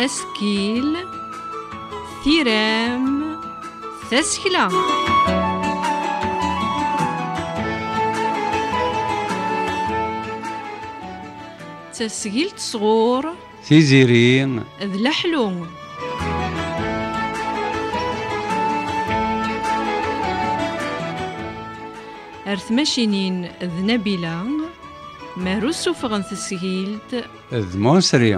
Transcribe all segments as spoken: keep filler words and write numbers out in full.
Asekkil, tiram, tasekla. Tasgilt sɣur Tiziri d Leḥlu. Ar tmacinin d Nabila, mar ur suffɣen tesgilt d Mousri.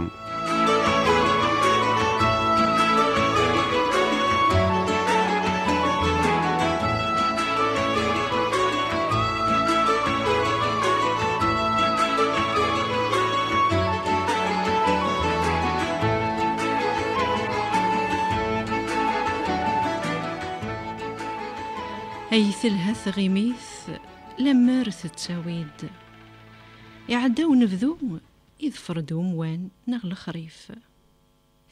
Ay telha tɣimit, lemmer tettawi-d. Iɛedda unebdu, iḍfer-d umwan neɣ lexrif.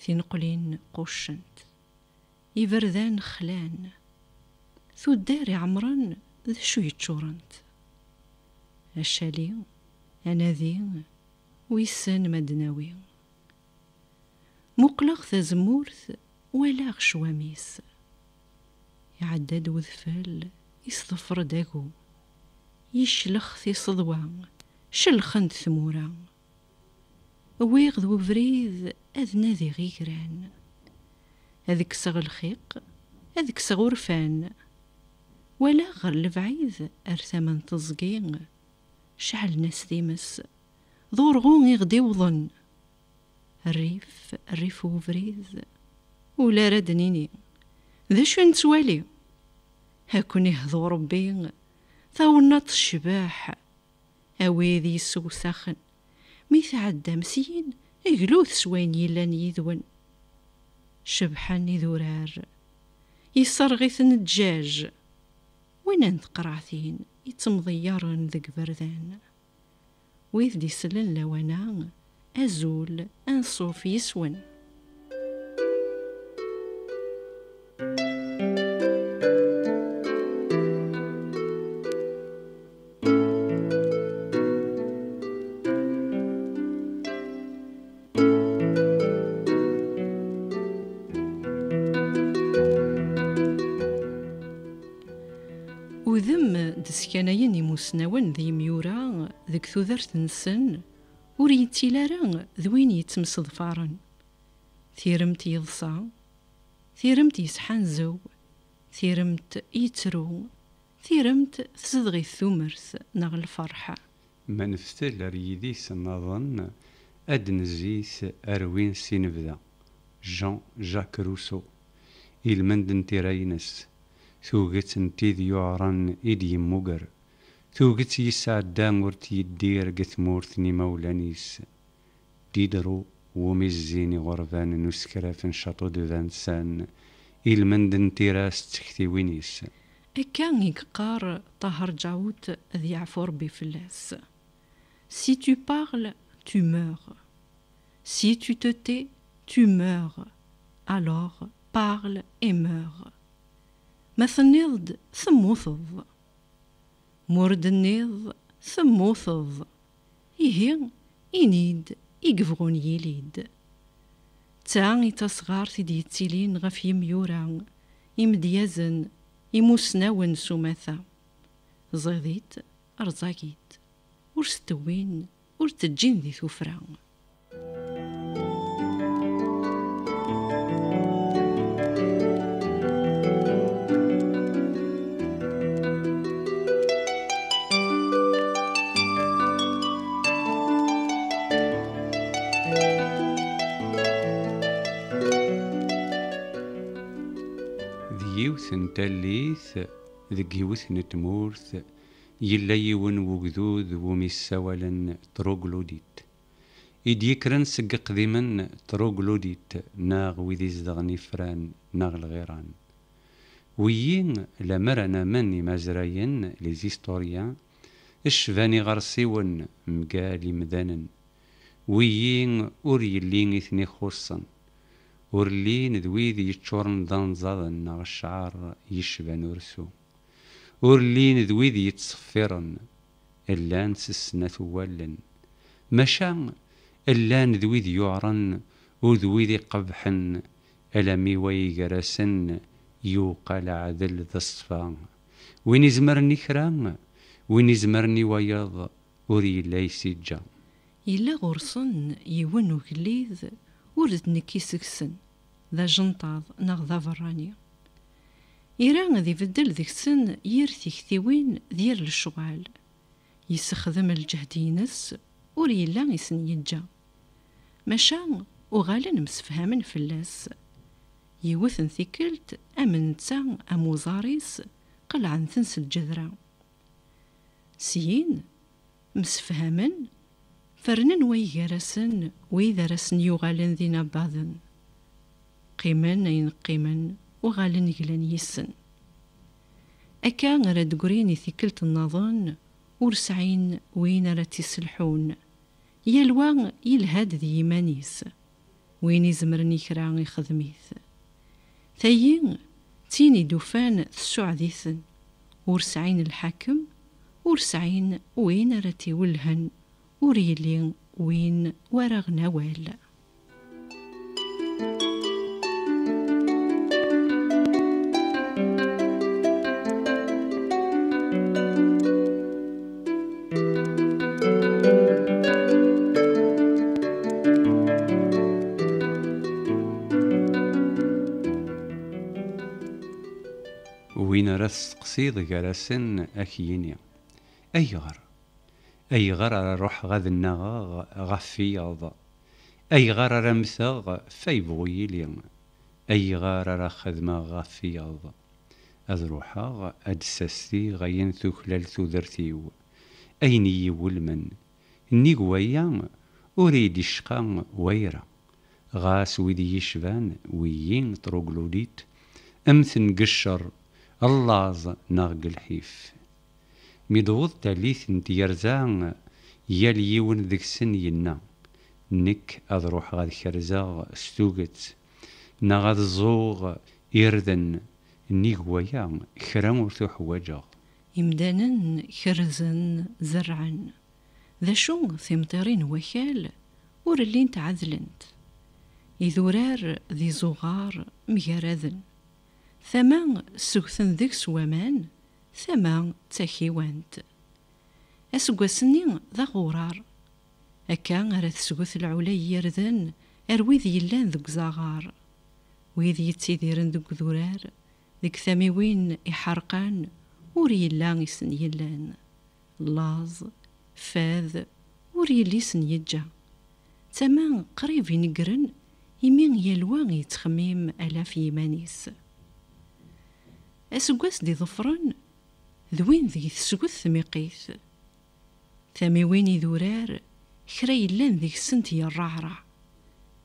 Tineqlin quccent. Iberdan xlan. Tuddar iɛemren d acu yeččurent. Acali, anadi, wissen ma d-nawi. Muqleɣ tazemmurt, walaɣ ccwam-is. Iɛedda-d wedfel, isḍeffer-d agu. Yeclex tiseḍwa, celxent tmura. Wwiɣ d ubrid ad nadiɣ igran. Ad kkseɣ lxiq, ad kkseɣ urfan. Walaɣ ɣer lebɛid ar tama n teẓgi, ceɛlen-as times. D urɣu i ɣ-d-iwḍen. Rrif, rrif ubrid. Ula ara d-nini, d acu nettwali? Akken ihdu Rebbi, tawennaṭ tecbeḥ. A wid yessewsaxen, mi tɛeddam syin, glut s wayen yellan yid-wen. Cebḥen idurar, yesserɣ-iten ǧǧaǧ. Winan teqraɛtin yettemḍeyyaren deg iberdan. Wid d-isellen lawan-a, azul, anṣuf yes-wen. Udem d-skanayen imusnawen d yimyura deg tudert-nsen ur yettil ara d win yettemseḍfaren. Tiremt yeḍsa, tiremt yesḥanzew, tiremt yettru, tiremt tezdeɣ-it tumert neɣ lferḥ. Ma neftel ar yidis nnaḍen, ad d-nezzit ar win s inebda, Jean-Jacques Rousseau. Ilmend n tira-ines, tuget n tid yuɛren i d-yemmuger, tuget yesɛedda ur t-yeddir deg tmurt n imawlan-is. Diderot, wumi zzin iɣerban n usekraf n Château de Vincennes, ilmend n tira s tektiwin-is. Akka i yeqqar Ṭaher Ǧawet, ad yeɛfu Rebbi fell-as. Si tu parles, tu meurs. Si tu te tais, tu meurs. Alors, parle et meurs. Ma tenniḍ-d, temmuteḍ. Ma ur d-tenniḍ, temmuteḍ. Ihi, ini-d i yebɣun yili-d. D ta i d tasɣart i d-yettilin ɣef yimyura, imedyazen, imusnawen s umata. Ẓid-it, rẓag-it. Ur s-tewwin, ur t-ǧǧin di tuffra. D yiwet n tallit, deg yiwet n tmurt, yella yiwen wegdud wumi ssawalen troglodyte. I d-yekkren seg iqdimen troglodyte, neɣ wid izedɣen ifran neɣ lɣiran. Wiyi, lemmer ad namen imazrayen, les historiens, cban iɣersiwen mgal imdanen. Wiyi ur yelli i ten-ixuṣṣen. Ur llin d wid yeččuren d anẓaden neɣ ccɛer yecban ursu. Ur llin d wid yettṣeffiren, llan s snat n wallen. Maca llan d wid yuɛren U d wid iqebḥen, alami wa iger-asen yuqa leɛdel d ṣṣfa. Win izemren i kra, win izemren i wayeḍ, ur yelli yesiǧǧa. Yella ɣur-sen yiwen ugellid, ur d nekki seg-sen, d ajenṭaḍ neɣ d aberrani. Ira ad ibeddel deg-sen yir tiktiwin d yir lecɣal. Yessexdem lǧehd-ines, ur yella i sen-yeǧǧa. Maca uɣalen msefhamen fell-as. Yiwet n tikkelt, am netta am uẓar-is, qelɛen-ten s lǧedra. Syin, msefhamen, fernen way gar-asen wid ara sen-yuɣalen d inabbaḍen. Qqimen ayen qqimen, uɣalen glan yis-sen. Akka ara d-grin i tikkelt nnaḍen, ur sɛin win ara tt-iselḥun. Yal wa yelha-d d yiman-is. Win izemren i kra ixdem-it. Tayi d tin i d-ufan tsuɛed-iten. Ur sɛin lḥakem, ur sɛin win ara tt-iwellhen, ur yelli win wara ɣen awal. Win ara testeqsiḍ gar-asen ad k-yini: Ayɣer? Ayɣer ara ruḥeɣ ad nnaɣeɣ ɣef wiyaḍ? Ayɣer ara mmteɣ fa yebɣu yili? Ayɣer ara xedmeɣ ɣef wiyaḍ? Ad ruḥeɣ ad d-ssastiɣ ayen tuklal tudert-iw, ayen i yi-iwulmen. Nnig waya ur iyi-d-icqa wayra. Ɣas wid i yi-icban, wiyi n troglodyt, am ten deg ccer, llaẓ neɣ deg lḥif. Mi d-tewweḍ tallit n tyerza, yal yiwen deg-sen yenna: Nekk ad ruḥeɣ ad kerzeɣ s tuget, neɣ ad ẓẓuɣ irden. Nnig waya, kra ur t-uḥwaǧeɣ. Imdanen kerzen, zerrɛen. D acu, timṭirin n wakal ur llint ɛedlent. Idurar d izuɣar mgaraden. Tama ssugten deg-s waman, tama d takiwant. Aseggas-nni d aɣurar. Akka ara tesgut lɛula n yirden ar wid yellan deg uzaɣar. Wid yettidiren deg udurar, deg tamiwin iḥerqan, ur yella i sen-yellan. Laẓ, fad, ur yelli i sen-yeǧǧa. Tama qrib ineggren, imi yal wa yettxemmim alaf yiman-is. Aseggas d-iḍefren, d win deg tesgut tmiqit. Tamiwin idurar, kra yellan deg-sent yerraɛraɛ.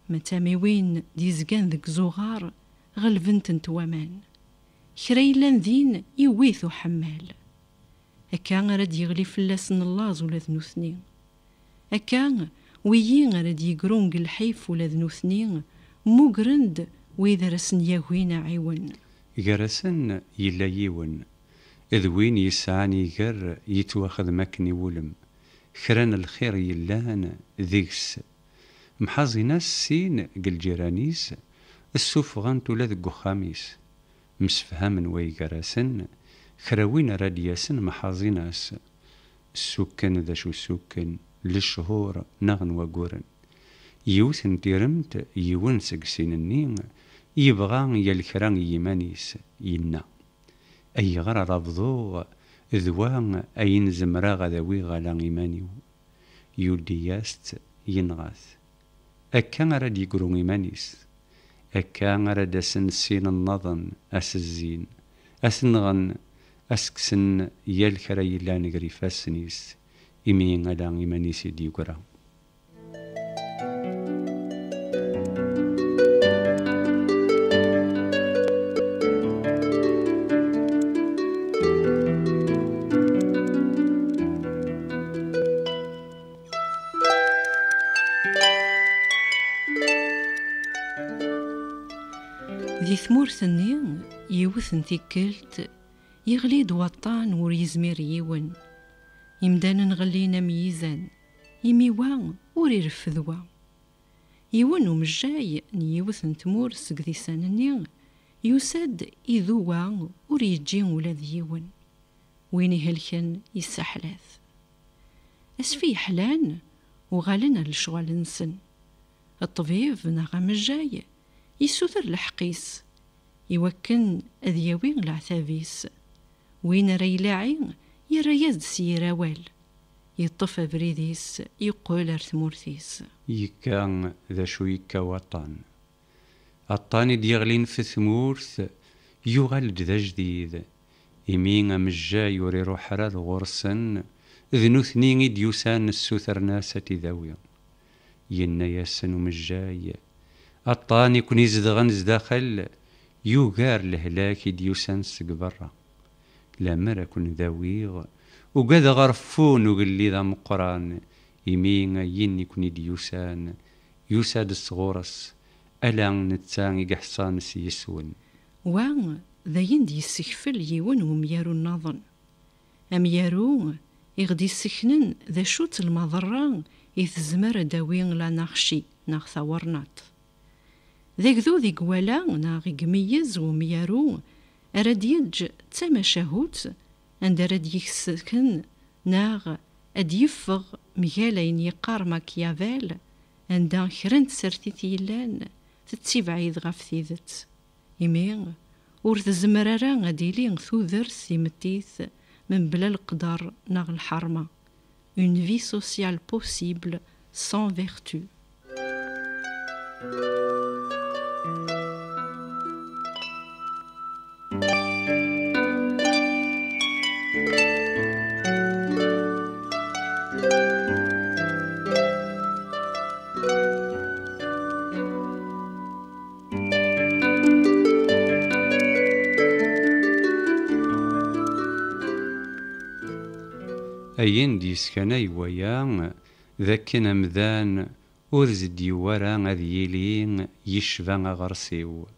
Ma tamiwin d-izgan deg zuɣar, ɣelbent-tent waman. Kra yellan din, iwwi-t uḥemmal. Akka ara d-yeɣli fell-asen llaẓ ula d nutni. Akka, wiyi ara d-yegrun deg lḥif ula d nutni, mmugren-d wid ara sen-yagin aɛiwen. Gar-asen yella yiwen, d win yesɛan iger yettwaxdem akken iwulem, kra n lxir yellan deg-s. Mḥaẓin-as sin deg lǧiran-is, ssufɣen-t ula deg uxxam-is. Msefhamen way gar-asen, kra win ara d-yasen mḥaẓin-as. Ssukken d acu ssukken, lechur neɣ n waguren. Yiwet n tiremt, yiwen seg sin-nni, yebɣa yal kra i yiman-is, yenna: Ayɣer ara bḍuɣ d wa ayen zemreɣ ad awiɣ ala iman-iw? Yuddi-yas-tt, yenɣa-t. Akka ara d-yegru iman-is. Akka ara d-asen sin nnaḍen, a s-zzin, a t-nɣen, a s-kksen yal kra yellan gar ifassen-is, imi ala iman-is i d-yeggra. Di tmurt-nni, yiwet n tikkelt, yeɣli-d waṭṭan ur yezmir yiwen. Imdanen ɣellin am yizan, imi wa ur ireffed wa. Yiwen umejjay n yiwet n tmurt seg disan-nni yusa-d, iduwa, ur yeǧǧi ula d yiwen. Win ihelken yessaḥlat. Asfi yeḥlan, uɣalen ar lecɣal-nsen. Ṭṭbib neɣ amejjay yessuter lḥeqq-is iwakken ad yawi leɛtab-is. Win ara ilaɛi yerra-yas-d s yir awal. Yeṭṭef abrid-is, yeqqel ar tmurt-is. Yekka d acu yekka waṭṭan. Aṭṭan i d-yeɣlin f tmurt, yuɣal-d d ajdid. Imi amejjay ur iruḥ ara d ɣur-sen, d nutni i d-yusan ssutren-as ad t-id-awi. Yenna-yasen umejjay: "Aṭṭan i ken-izedɣen zdaxel, yugar lehlak i d-yusan seg berra. Lemmer ad ken-dawiɣ, ugadeɣ reffu n ugellid ameqqran, imi ayen i ken-id-yusan, yusa-d sɣur-s, ala netta i yeḥṣan s yes-wen." Wa d ayen d-yessekfel yiwen n umyaru nnaḍen. Amyaru i ɣ-d-yesseknen d acu-tt lmaḍerra i tezmer ad d-tawi lanarci neɣ tawernaṭ. D agdud i iwala neɣ i imeyyez umyaru ara d-yeǧǧ d tamacahut anda ara d-yesken neɣ ad d-yeffeɣ mgal ayen yeqqar Machiavel, anda kra n tsertit yellan tettibɛid ɣef tidet. Imi ur tezmer ara ad d-tili tudert timettit mebla leqder neɣ lḥerma. Une vie sociale possible sans vertu. Ayen d-yeskanay waya d akken amdan ur s-d-yewwi ara ad yili yecba aɣersiw.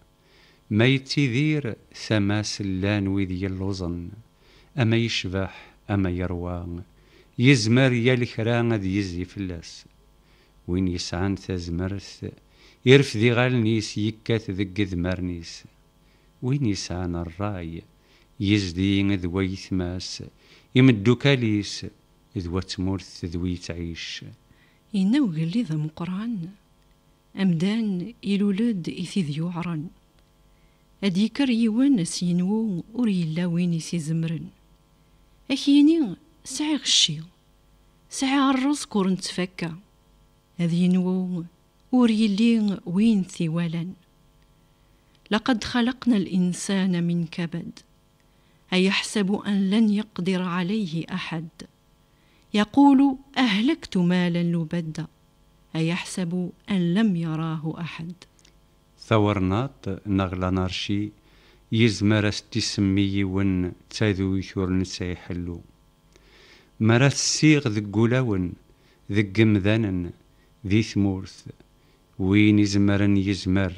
Ma yettidir, tama-s llan wid yelluẓen, ama yecbeḥ, ama yerwa, yezmer yal kra ad yezzi fell-as. Win yesɛan tazmert, irfed iɣallen-is, yekkat deg idmaren-is. Win yesɛan ṛṛay, yezdi d wayetma-s, imeddukal-is, d wat tmurt d wi yettɛic. Yenna ugellid ameqqran: "Amdan ilul-d i tid yuɛren. Ad d-yekker yiwen a s-yenwu ur yella win i s-izemren. Ad k-yini: sɛiɣ cci, sɛiɣ ṛṛezq ur nettfakka." Ad yenwu: ur yelli win t-iwalan. لقد خلقنا الإنسان من كبد. أيحسب أن لن يقدر عليه أحد. يقول: أهلكت مالا لبدا. أيحسب أن لم يراه أحد. Tawernaṭ neɣ lanarci yezmer ad s-d-isemmi yiwen d taduyt ur nesɛi ḥellu. Mi ara tessiɣ deg wulawen, deg yemdanen, di tmurt, win izemren yezmer,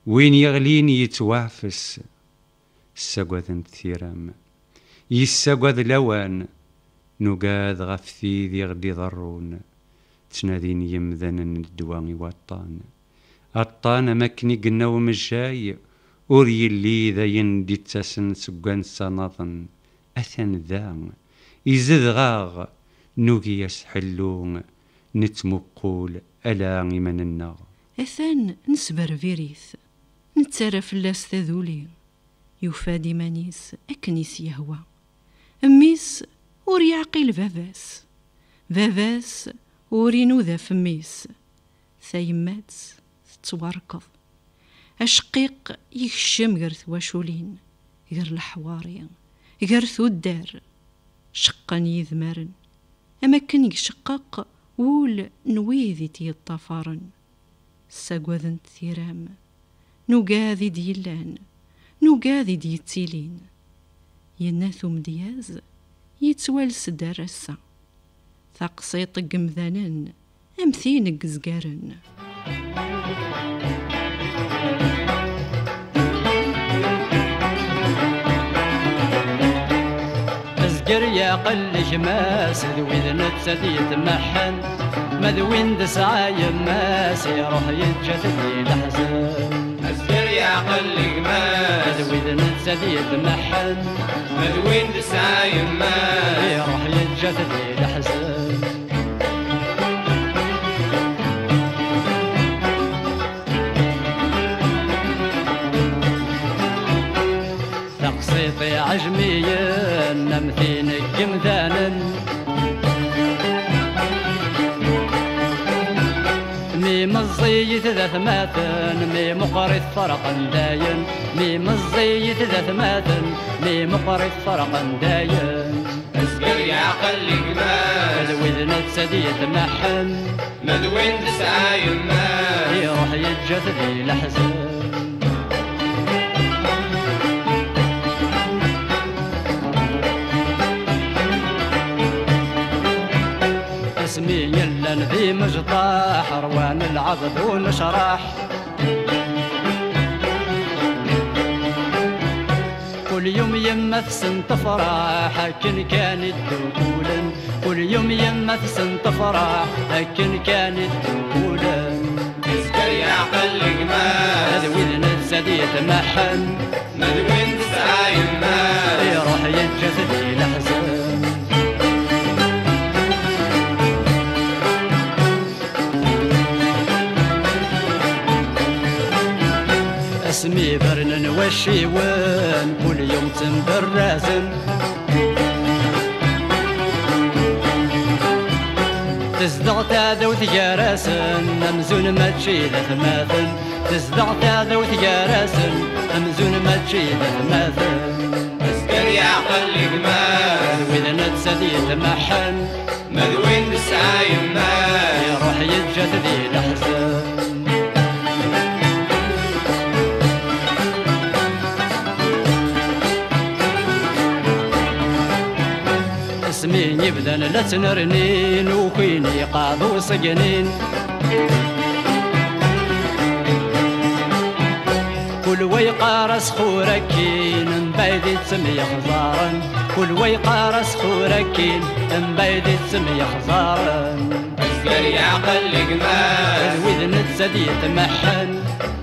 win yeɣlin yettwaɛfes. Ssagaden tiram, yessagad lawan, nugad ɣef tid i ɣ-d-iḍerrun. Ttnadin yemdanen ddwa i waṭṭan. Aṭṭan, am akken i yenna umejjay, ur yelli d ayen d-ittasen seg wansa nniḍen. Atan da, izedɣ-aɣ, nugi-as ḥellu, nettmuqul ala iman-nneɣ. Atan nesberbir-it, nettarra fell-as taduli, yufa-d iman-is akken i s-yehwa. Mmi-s ur yeɛqil baba-s, baba-s ur inuda f mmi-s. Tayemmat tettwarkeḍ. Aceqqiq yekcem gar twaculin, gar leḥwari, gar tuddar. Ceqqen yidmaren, am akken yecqeq wul n wid i t-yeṭṭafaren. Ssagaden tiram, nugad i d-yellan, nugad i d-yettilin. Yenna-t umedyaz, yettwales-d ar ass-a. Taqsiṭ n yemdanen am tin n yezgaren. Azger yeɛqel gma-s d wid nettat yetmeḥḥen. Ma d win d sɛa yemma-s, iruḥ yeǧǧa-t di leḥzen. Azger yeɛqel gma-s. Ma d wid netta d yetmaḥen. Ma d win d sɛa yemma-s. Iruḥ yeǧǧa-t di leḥzen. Taqsiṭ iɛejmiyen am tin n yemdanen. Mi meẓẓiyit d atmaten, mi meqqrit ferqen dayen. Mi meẓẓiyit d atmaten, mi meqqrit ferqen dayen. Azger yeɛqel gma-s. D wid netta d yetmaḥen. Ma d win tesɛa yemma-s. Iruḥ yeǧǧa-t di leḥzen. Asmi yellan di mejṭaḥ, rwan lɛebd unecraḥ. Kul yum yemma-tsen tefraḥ, akken kan i ddukulen. Kul yum yemma-tsen tefraḥ, akken kan i ddukulen. Izger yeɛqel gma-s. D wid netta d yetmaḥen. Ma d win tesɛa yemma-s. Iruḥ yeǧǧa-t di leḥzen. Asmi bernen wacciwen, kul yum ttemberrazen. Tezdeɣ taɛdawt gar-asen, amzun mačči d atmaten. Tezdeɣ taɛdawt gar-asen, amzun mačči d atmaten. Azger yeɛqel gma-s. D wid netta d yetmaḥen. Ma d win nesɛa yemma-s. Iruḥ yeǧǧa-t di leḥzen. Asmi i bdan la ttnernin, ukin iqaḍ uṣegnin. Kul wa yeqqar asxur akkin, mbayd i ttemyexzaren. Kul wa yeqqar asxur akkin, mbayd i ttemyexzaren. Azger yeɛqel gma-s. D wid netta d yetmaḥen.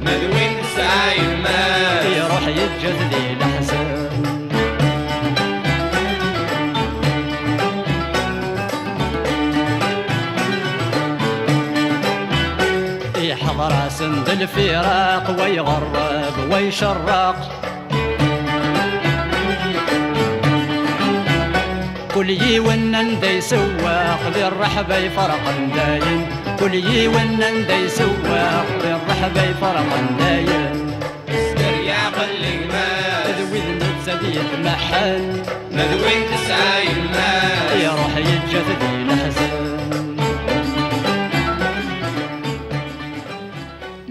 Ma d win tesɛa yemma-s. Iruḥ yeǧǧa-t di leḥzen. Iḥḍer-asen-d lfiraq, wa iɣerreb, wa icerreq. Kul yiwen anda isewweq, di rreḥba iferqen dayen. Kul yiwen anda isewweq, di rreḥba iferqen dayen. Izger yeɛqel gma-s. D wid netta d yetmaḥen. Ma d win tesɛa yemma-s. Iruḥ yeǧǧa-t di leḥzen.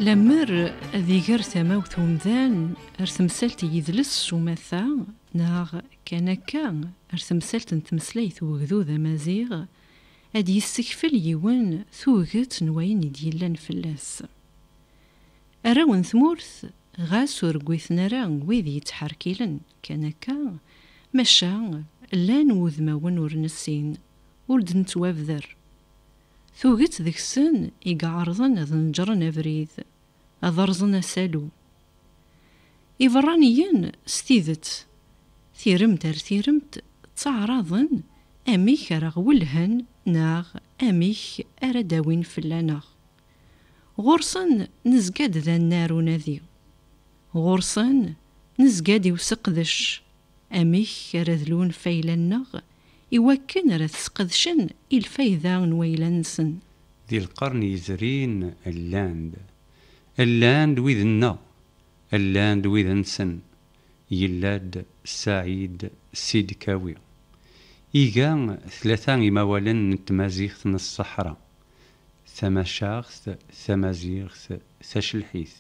Lemmer ad iger tamawt umdan ar temsalt n yidles s umata, neɣ kan akka ar temsalt n tmeslayt n ugdud amaziɣ, ad yessekfel yiwen tuget n wayen i d-yellan fell-as. Arraw n tmurt, ɣas ur wwiten ara wid yettḥerkilen kan akka, maca llan wudmawen ur nessin, ur d-nettwabder. Tuget deg-sen i iɛerḍen ad neǧren abrid, ad rẓen asalu. Iberraniyen, s tidet, tiremt ar tiremt, ttaɛraḍen amek ara ɣ-wellhen neɣ amek ara d-awin fell-aneɣ. Ɣur-sen nezga-d d annar unadi. Ɣur-sen nezga-d i useqdec, amek ara dlun fayla-nneɣ i wakken ara t-sqedcen i lfayda n wayla-nsen. Di lqern yezrin, llan-d. Llan-d wid-nneɣ, llan-d wid-nsen. Yella-d Saɛid Sidkawi. Iga tlata imawalen n tmaziɣt n Ṣṣeḥra, tamacaɣt, tamaziɣt, tacelḥit.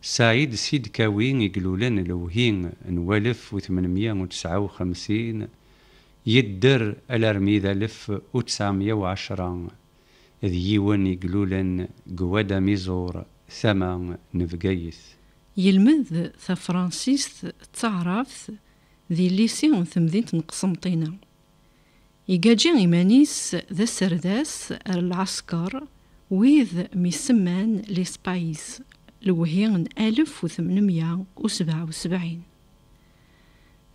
Saɛid Sidkawi i ilulen lewhi n walef u tmenmya u tesɛa u xemsin, yedder alarmi d alef u tesɛemya u ɛecṛa, d yiwen i ilulen deg Wad Amiẓur, tama n Bgayet. Yelmed tafransist d taɛrabt di lycée n temdint n Qsenṭina. Igaǧi iman-is d aserdas ar lɛesker, wid mi semman les Spahis, lewhi n alef u tmenmya u sebɛa u sebɛin.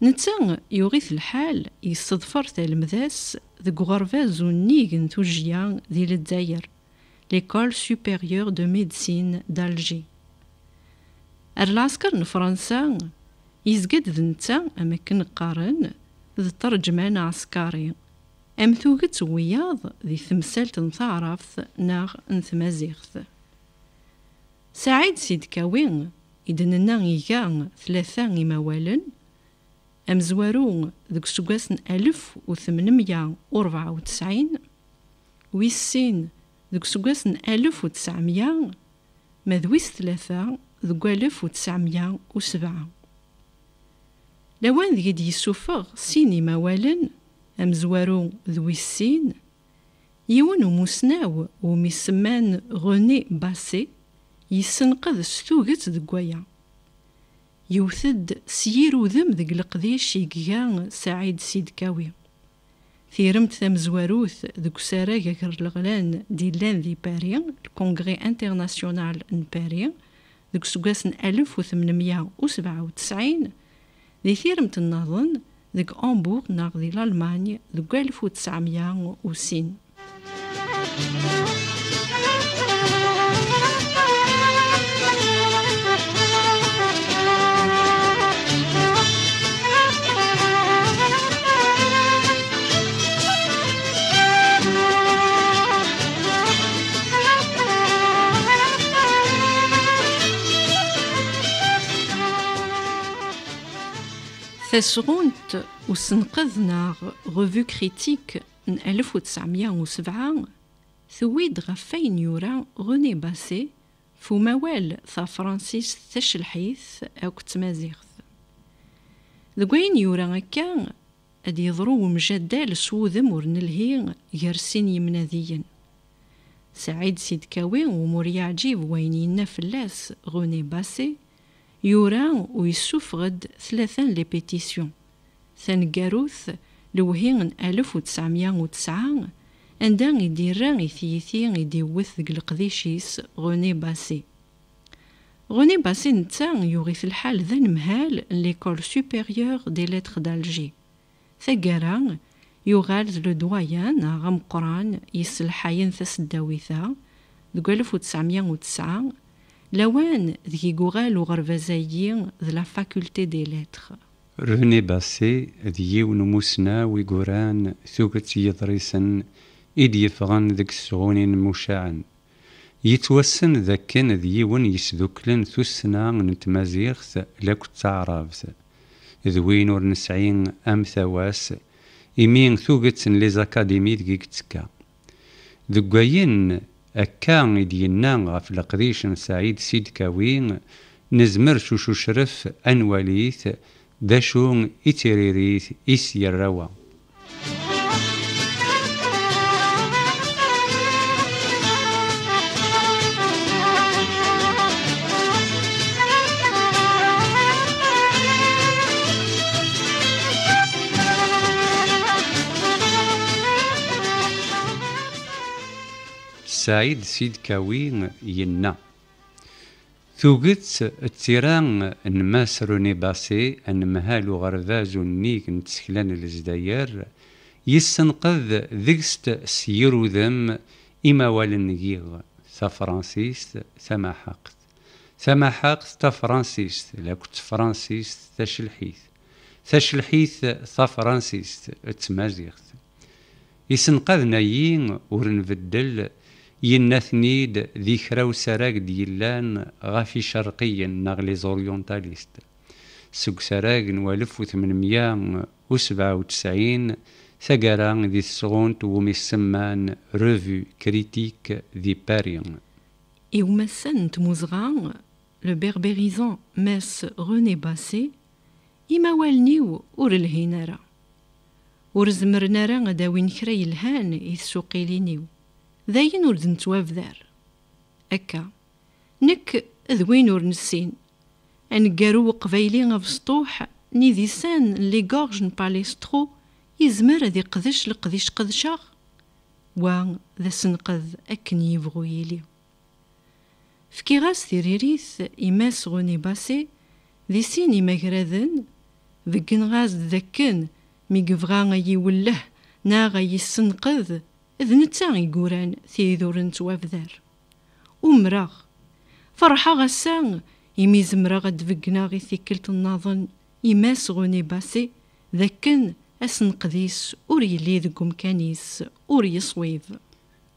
Netta yuɣ-it lḥal yesseḍfer talemda-s deg uɣerbaz unnig n tujjya di Lezzayer, l'École supérieure de médecine d'Alger. Ar lɛesker n Fransa, yezga-d d netta, am akken qqaren, d ṭṭerǧman aɛeskari, am tuget n wiyaḍ di temsalt n taɛrabt neɣ n tmaziɣt. Saɛid Sidkawi, i d-nenna iga tlata imawalen, amezwaru deg useggas n alef u tmenmya u rebɛa u tesɛin, wis sin deg useggas n alef u tesɛemya, ma d wis tlata deg alef u tesɛemya u sebɛa. Lawan deg i d-yessufeɣ sin imawalen, amezwaru d wis sin, yiwen umusnaw umi semman René Basset yessenqed s tuget deg waya. Yewwet-d s yir udem deg leqdic i iga Saɛid Sidkawi. Tiremt tamezwarut deg usarag agerleɣlan d-illan di Paris, le Congrès International n Paris, deg useggas n alef u tmenmya u sebɛa u tesɛin, di tiremt nnaḍen deg Hamburg neɣ di Lalman deg alef u tesɛemya u sin. Tasɣunt usenqed neɣ revue critique n alef u tesɛemya u sebɛa tewwi-d ɣef wayen yura René Basset f umawal tafransist tacelḥit akked tmaziɣt. Deg wayen yura akka, ad yeḍru umjaddal s wudem ur nelhi gar sin yimnadiyen. Saɛid Sidkawi, umi ur yeɛǧib wayen yenna fell-as René Basset, yura u yessufeɣ-d tlata n les pétitions. Taneggarut, lewhi n alef u tesɛemya u tesɛa, anda i d-irra i tiyita i d-iwwet deg leqdic-is René Basset. René Basset netta yuɣ-it lḥal d anemhal n l'École supérieure des lettres d'Alger. Taggara, yuɣal d le doyen neɣ ameqqran yesselḥayen taseddawit-a deg alef u tesɛemya u tesɛa, lawan deg i yuɣal uɣerbaz-agi d la faculté des lettres. René Basset d yiwen umusnaw i yuran tuget n yiḍrisen i d-yeffɣen deg tesɣunin mucaɛen. Yettwassen d akken d yiwen yesduklen tussna n tmaziɣt lakk d taɛrabt, d win ur nesɛi amtawas, imi tuget n les académies deg i yettekka. Deg wayen akka i d-yenna ɣef leqdic n Saɛid Sidkawi, nezmer s ucucref ad nwali-t d acu i d tiririt i s-yerra wa. Saɛid Sidkawi yenna: Tuget d tira n Mass René Basset, anemhal uɣerbaz unnig n tsekla n Lezzayer, yessenqed deg-s s yir udem imawalen n yiɣ, tafransist, tamaḥaqt. Tamaḥaqt, tafransist, lakk d tefransist, tacelḥit. Tacelḥit, tafransist, d tmaziɣt. Isenqaden-ayi ur nbeddel, yenna-ten-id di kra usarag d-yellan ɣef icerqiyen neɣ les orientalistes. Seg usarag n walef u tmenmya u sebɛa u tesɛin, taggara di tesɣunt wumi semman Revue critique di Paris. I umassan n tmuzɣa, le berbérisant Maître René Basset, imawalen-iw ur lhin ara. Ur zemren ara ad awin kra yelhan i tsuqilin-iw. D ayen ur d-nettwabdar. Akka, nekk d win ur nessin. Aneggaru uqbayli abesṭuḥ n idisan n L'Égorge n Palestro Yezmer ad iqdec leqdic qedceɣ, wa d asenqed akken yebɣu yili. Fkiɣ-as tiririt i Mass René Basset di sin imagraden, beggneɣ-as-d dakken mi yebɣa ad yi-welleh neɣ ad yi-ssenqed, d netta i yuran tiduren n twabdar. Umreɣ. Ferḥeɣ ass-a imi zemreɣ ad d-beggneɣ i tikkelt nnaḍen i Mass René Basset dakken asenqed-is ur yelli deg umkan-is ur yeṣwib.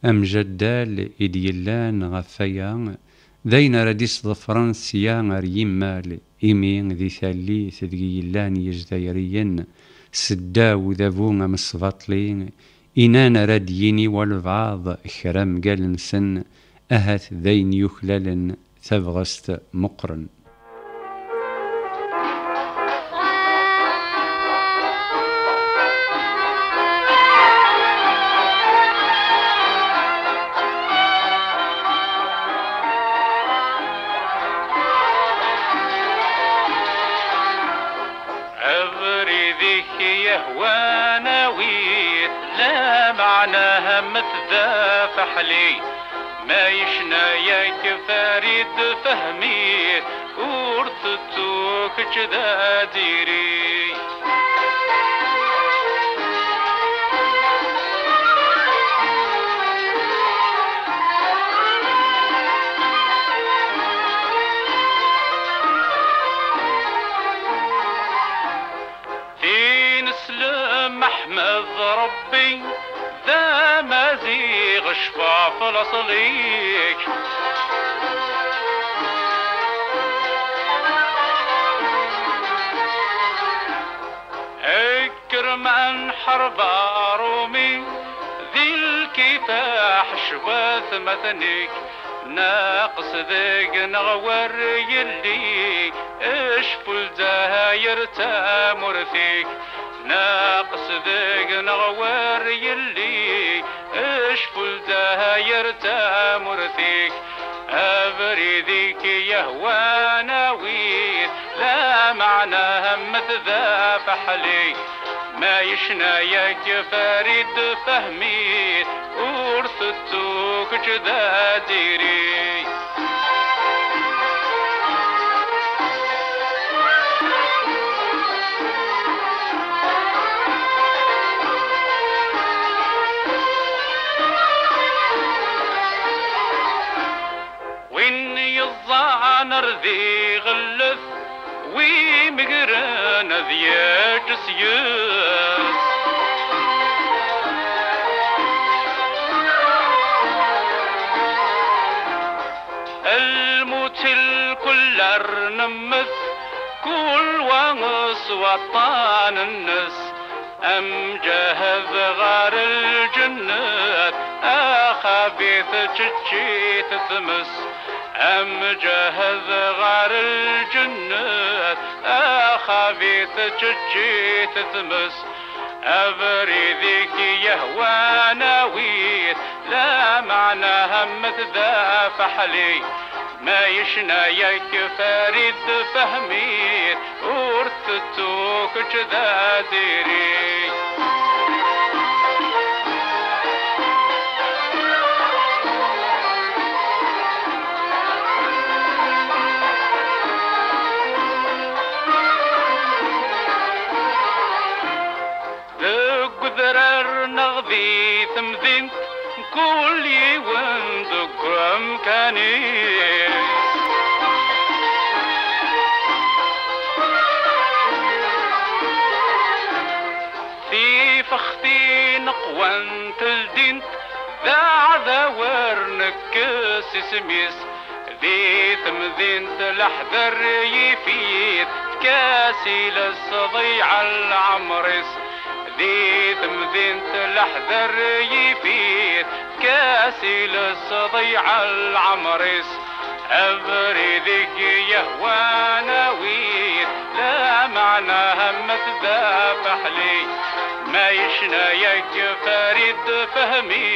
Amjaddal i d-yellan ɣef waya, d ayen ara d-isḍefren sya ar yimal, imi di tallit deg yellan Yizdayriyen, seddaw udabu amesbaṭli, inan ara d-yini walbeɛḍ kra mgal-nsen, ahat d ayen yuklalen tabɣest meqqren. Abrid-ik yehwan awit, lameɛna hammet d afaḥli. Ma yecna-yak Farid Fehmi, ur tettu kečč d azzayri. Tin slem Ḥmed Rebbi, d amaziɣ ccfaf laṣel-ik. Kker ma nḥareb Rumi, di lkifaḥ cwat matnik, naqes deg-neɣ wer yelli, ecfu Lezzayer d tamurt-ik. Naqes deg-neɣ wer yelli, ecfu Lezzayer d tamurt-ik. Abrid-ik yehwan awit, lameɛna hammet d afaḥli. Ma yecna-yak Farid Fehmi, ur tettu kečč d azzayri. Win yeẓẓan ar d iɣellet, wi megren ad yeǧǧ seg-s. Lmut i lkull ar nemmet, kul wa s waṭṭan-nnes. Amǧahed ɣer lǧennet, axabi teččeǧǧit tmes. Amǧahed ɣer lǧennet, axabi teččeǧǧit tmes. Abrid-ik yehwan awit, lameɛna hammet d afaḥli. Ma yecna-yak Farid Fehmi, ur tettu kečč d azzayri. Deg udrar neɣ di temdint, kul yiwen deg umkan-is. Tifextin qwant ldint, d aɛdaw ar nekkes isem-is. Di temdint leḥder yif-it, tkas i lesḍiɛa n leɛmer-is. Di temdint leḥder yif-it, tkas i lesḍiɛa n leɛmer-is. Abrid-ik yehwan awit, lameɛna hammet d afaḥli. Ma yecna-yak Farid Fehmi,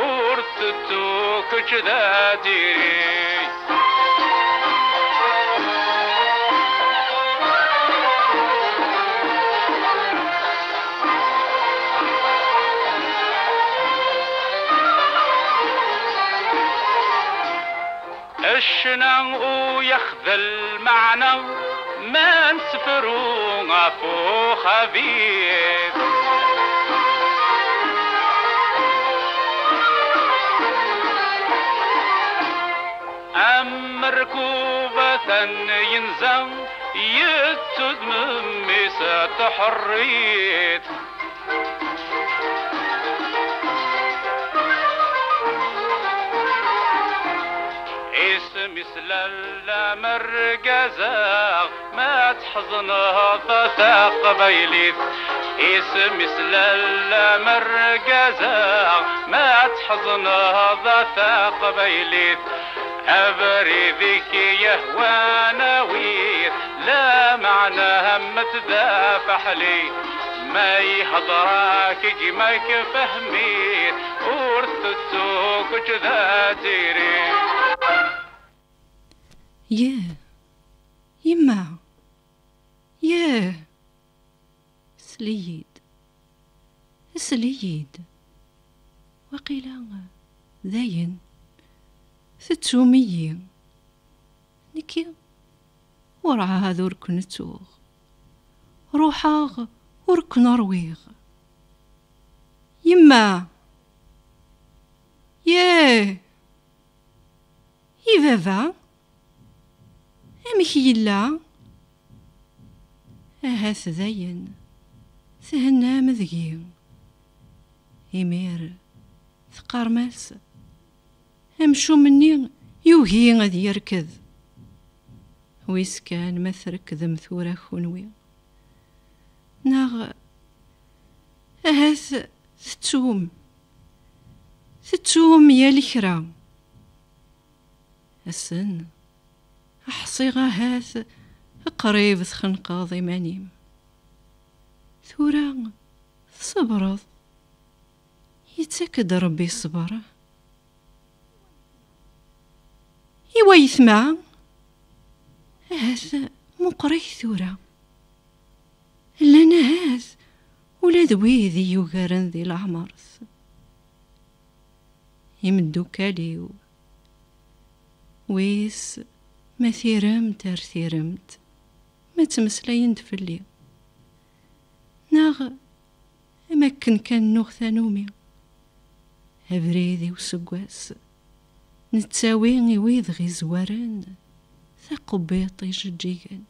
ur tettu kečč d azzayri. Ccna ur yexdel lmeɛna ma nsefru ɣef uxabit. Amerkub atan yenza, yettudmem-is tḥerrit. Isem-is lalla mergaza, ma tḥezneḍ taqbaylit. Isem-is lalla mergaza, ma tḥezneḍ taqbaylit. Abrid-ik yehwan awit, lameɛna hammet d afaḥli. Ma ihedder-ak gma-k fehmit, ur tettu kečč d atiri. Yah, yemma, yah, sel-iyi-d, sel-iyi-d. Waqila dayen tettum-iyi. Nekki werɛad ur ken-ttuɣ. Ruḥeɣ ur ken-rwiɣ. Yemma! Yah! I baba? Amek yella? Ahat dayen thennam deg-i. Imir teqqarem-as, amcum-nni yugi ad yerked. Wis kan ma trekdem tura kunwi. Neɣ ahat tettum, tettum yal kra. Ass-n, ḥṣiɣ ahat qrib txenqeḍ iman-im. Tura tṣebreḍ, yettak-d Rebbi ṣṣber. I wayetma, ahat meqqrit tura. Llan ahat ula d wid i yugaren di leɛmert. Imeddukkal-iw, wis ma tiremt ar tiremt, ma ttmeslayen-d fell-i. Neɣ am akken kan nuɣ tanumi. Abrid i useggas nettawi i wid ɣ-izwaren, taqebbiṭ ijeǧǧigen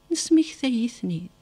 nesmektay-iten-id.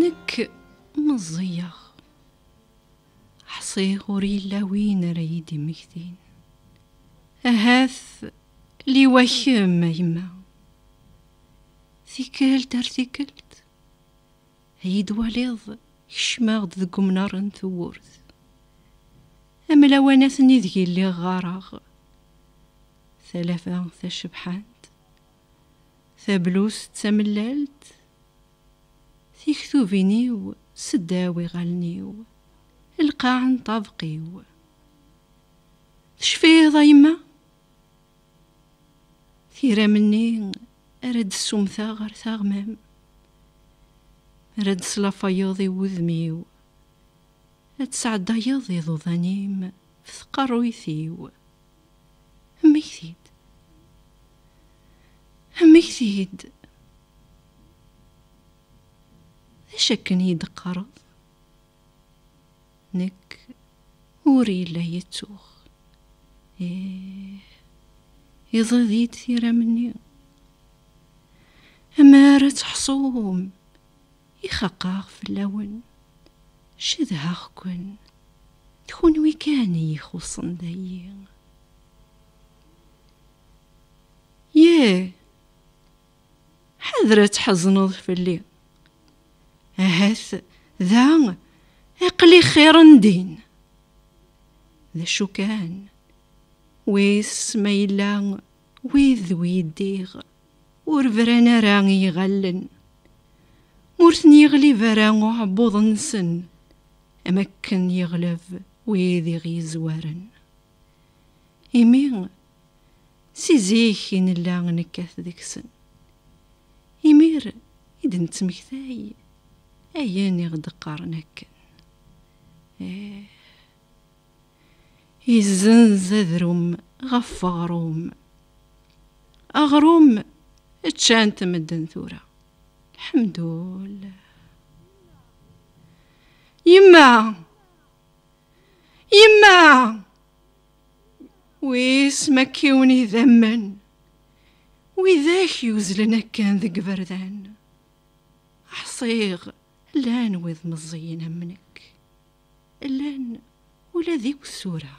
Nekk meẓẓiyeɣ. Ḥṣiɣ ur yella win ara yi-d-immektin. Ahat liwa kemm, a yemma. Tikkelt ar tikkelt, ad yi-d-twaliḍ kecmeɣ-d deg umnar n tewwurt. Am lawanat-nni deg i lliɣ ɣɣareɣ. Talaba tacebḥant, tablust tamellalt, tiktubin-iw seddaw iɣallen-iw, lqaɛ n ṭṭabq-iw. Tecfiḍ a yemma? Tiram-nni ara d-ssumteɣ ɣer taɣmam, ara d-slafayeḍ i wudem-iw, ad tesɛeddayeḍ iḍudan-im f tqerruyt-iw. Mmekti-d. Mmekti-d. D acu akken i yi-d-teqqareḍ? Nekk ur yella yettuɣ. Ih, iẓid-iyi-d tiram-nni. Amar ad teḥṣum i xaqeɣ fell-awen, cedhaɣ-ken, d kunwi kan i yi-ixuṣṣen dayi. Yeh, ḥader ad tḥezneḍ fell-i. Ahat da aql-i xir n din. D acu kan, Wis ma yella wid wi ddiɣ ur bran ara i yiɣallen, ma ur ten-yeɣlib ara uɛebbuḍ-nsen, am akken yeɣleb wid i ɣ-yezwaren. Imi si zik i nella nekkat deg-sen. Imir i d-nettmektay ayen i ɣ-d-qqaren akken. Eh, yezzenz adrum ɣef uɣrum. Aɣrum ččan-t medden tura. Lḥemdullah. Yemma! Yemma! Wis ma kkiwen idammen, widak yuzlen akken deg iberdan. Ḥṣiɣ llan wid meẓẓiyen am nekk. Llan ula d iwsura.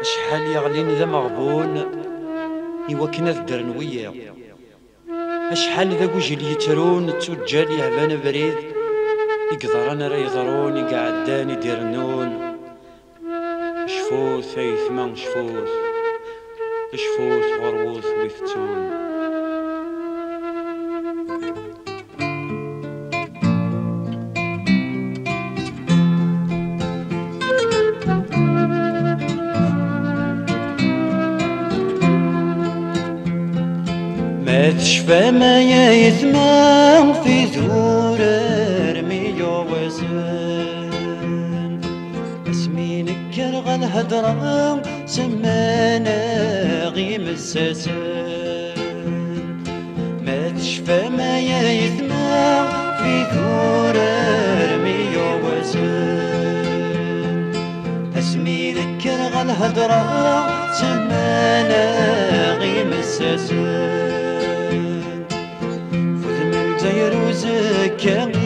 Acḥal yeɣlin d ameɣbun i wakken ad ddren wiyaḍ. Acḥal d agujil yettrun d tuǧǧal yehban abrid i yeḍran ara yeḍrun, i iɛeddan i d-irennun. Cfut, aytma, cfut. Cfut ɣur-wet wi tettun. Ma tecfam ay aytma f idurar mi yuɣ wazen, asmi nekker ɣer lhedra semman-aɣ imessasen. Ma tecfam ay aytma f idurar mi yuɣ wazen, asmi nekker ɣer lhedra semman-aɣ imessasen. Fudem Lezzayer uzekka i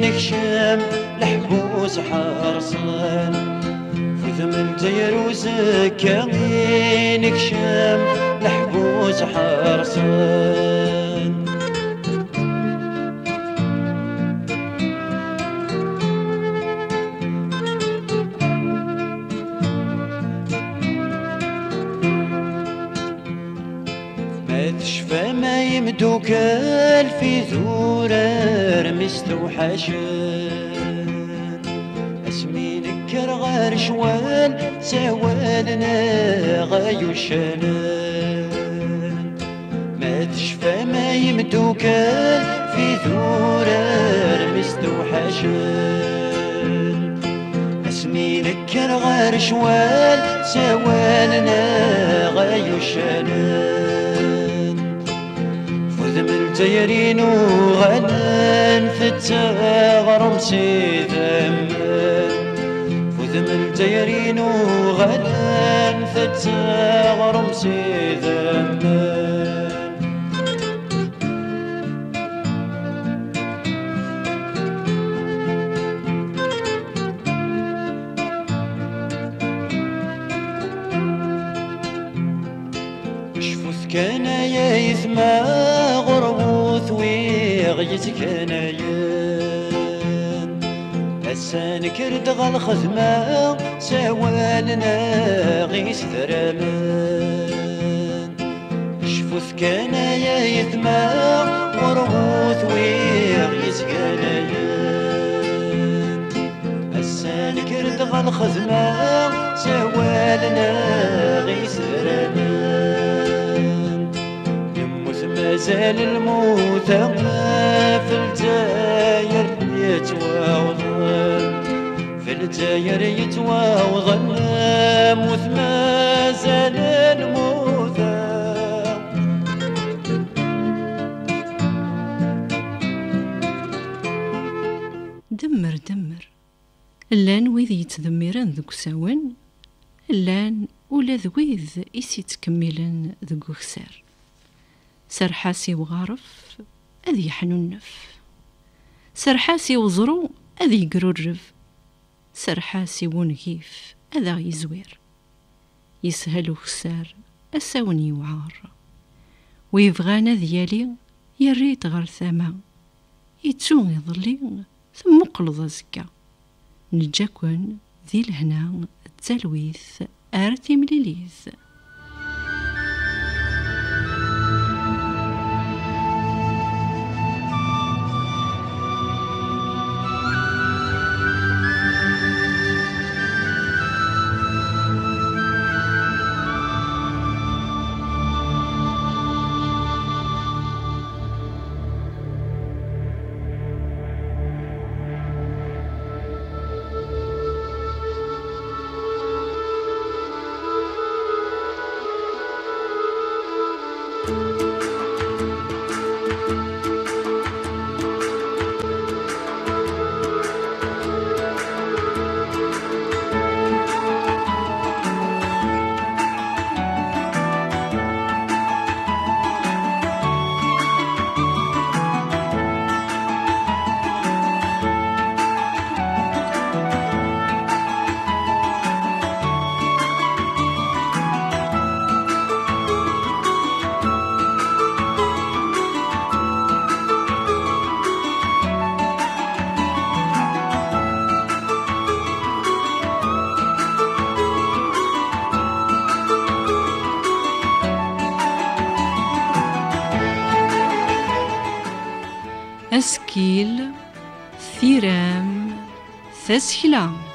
nekcem leḥbus ḥerṣen. Fudem Lezzayer uzekka i nekcem leḥbus ḥerṣen. Ma tecfam ay imdukal f idurar mi stewḥacen, asmi nekker ɣer ccwal sawalen-aɣ ay uccanen. Ma tecfam ay imdukal f idurar mi stewḥacen, asmi nekker ɣer ccwal sawalen-aɣ ay uccanen. Fudem Lezzayer-inu ɣalen tettaɣrem s idammen. Fudem Lezzayer-inu ɣalen tettaɣrem s idammen. Cfut kan ay aytma ɣur-wet wi ɣ-yettganayen. Ass-a nekker-d ɣer lxedma sawalen-aɣ isedramen. Cfut kan ay aytma ɣur-wet wi ɣ-yettganayen. Ass-a nekker-d ɣer lxedma sawalen-aɣ isedramen. Yemmut mazal lmut ɣef Lezzayer yettwawḍen. F Lezzayer yettwawḍen lmut mazal lmut. Demmer, demmer. Llan wid yettdemmiren deg usawen, llan ula d wid i s-yettkemmilen deg ukessar. Serreḥ-as i uɣaref ad yeḥnunnef. Serreḥ-as i uẓru ad yegrurreb. Serreḥ-as i wungif ad aɣ-yezwir. Yeshel ukessar, asawen yewɛer. Wi yebɣan ad yali, yerr-it ɣer tama. Ittu iḍelli, temmuqleḍ azekka. Neǧǧa-ken di lehna d talwit ar timlilit. Asekkil, tiram, tasekla.